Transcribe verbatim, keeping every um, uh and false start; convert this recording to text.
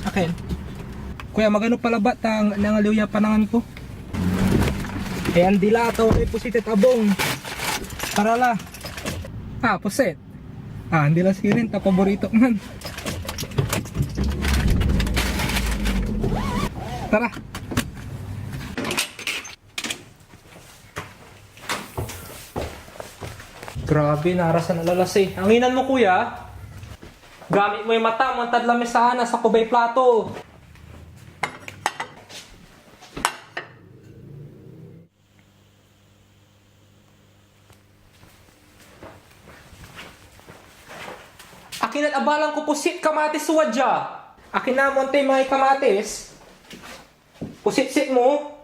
Akin. Kuya, magano pa labat ta nangaliw ya panangan ko? Ayan, dila, tawa koy pusit et abung. Tara la. Ah, pusit. Ah, andi la sirin, ta paborito man. Tara. Grabe, narasan a lalas eh. Anginan mo, kuya? Gamit moy mata mo, antad lamesa na sakubay plato. Akin et abalang ko pusit kamatis so wadya. Akin a mo antoy may kamatis? Pusitsit mo?